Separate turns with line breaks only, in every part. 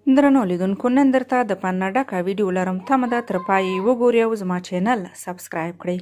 درنو لیدونکو، نن درته د پند نه ډکه ویډیو لرم. تمه ده تر پای یې وګورئ او زما چینل subscribe کړئ.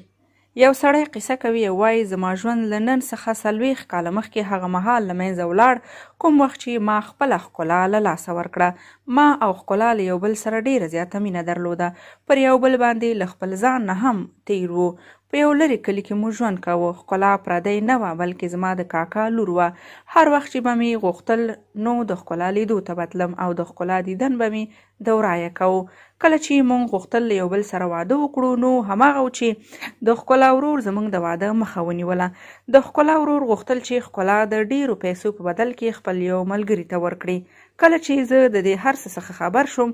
یو سړی قصه کوي او وایي، زما ژوند له نن څخه 40 کاله مخکې هغه مهال له منځه ولاړ کوم وخت چې ما خپله ښکلا له لاسه ورکړه. ما او ښکلا له یو بل سره ډېره زیاته مینه درلوده، پر یو بل باندې له خپل ځان نه هم تېر وو. په یو لرې کلي کې مو ژوند کاوه. ښکلا پردی نه وه، بلکې زما د کاکا لور وه. هر وخت چې به مې غوښتل نو د ښکلا لیدو ته به تلم او د ښکلا دیدن به مې د ورایه کاوه. کله چې مونږ غوښتل له یو بل سره واده وکړو نو هماغه و چې د ښکلا ورور زموږ د واده مخه ونیوله. د ښکلا ورور غوښتل چې ښکلا د ډېرو پیسو په بدل کې خپل یو ملګري ته ورکړي. کله چې زه د دې هر څه څخه خبر شوم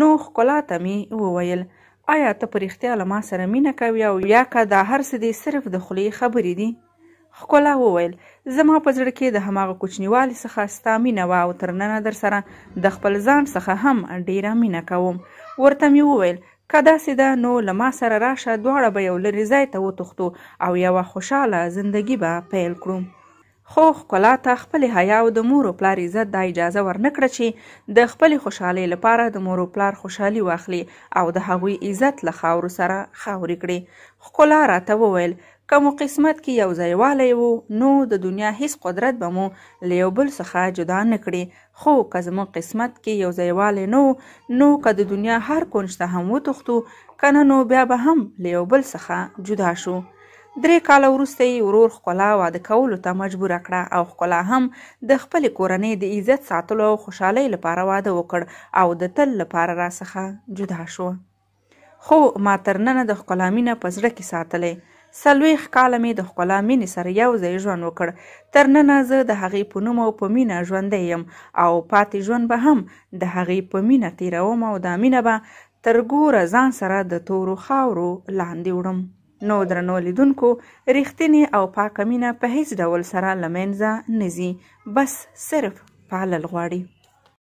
نو ښکلا ته مې وویل، آیا ته په رښتیا له ما سره مینه کوې او یا که دا هر څه دې صرف د خولې خبرې دي؟ ښکلا وویل، زما په زړه کې د هماغه کوچنیوالي څخه ستا مینه وه او تر ننه در سره د خپل ځان څخه هم ډېره مینه کوم. ورته مې وویل، که داسې ده نو له ما سره راشه، دواړه به یو لرې ځای ته وتښتو او یوه خوشحاله زندګي به پیل کړو. خو ښکلا ته خپلې حیا او د مور او پلار عزت دا اجازه ورنکړه چې د خپلې خوشحالۍ لپاره د مور او پلار خوشحالي واخلي او د هغوی عزت له خاورو سره خاورې کړي. ښکلا راته وویل، که مو قسمت کې یو ځایوالی و نو د دنیا هیڅ قدرت به مو له یو بل څخه جدا نه کړي، خو که زموږ قسمت کې یو ځایوالی نه و نو که د دنیا هر کونج ته هم وتښتو که نه نو بیا به هم له یو بل څخه جدا شو. 3 کاله وروسته یې ورور ښکلا واده کولو ته مجبوره کړه او ښکلا هم د خپلې کورنۍ د عزت ساتلو او خوشحالۍ لپاره واده وکړ او د تل لپاره را څخه جدا شو. خو ما تر ننه د ښکلا مینه په زړه کې ساتلې. 40 کاله مې د ښکلا مینې سره یو ځای ژوند وکړ. تر ننه زه د هغې په نوم او په مینه ژوندی یم او پاتې ژوند به هم د هغې په مینه تېروم او دا مینه به تر ګوره ځان سره د تورو خاورو لاندې وړم. نو درنو لیدونکو، رښتینې او پاکه مینه په هیڅ ډول سره له منځه نه ځي، بس صرف پالل غواړي.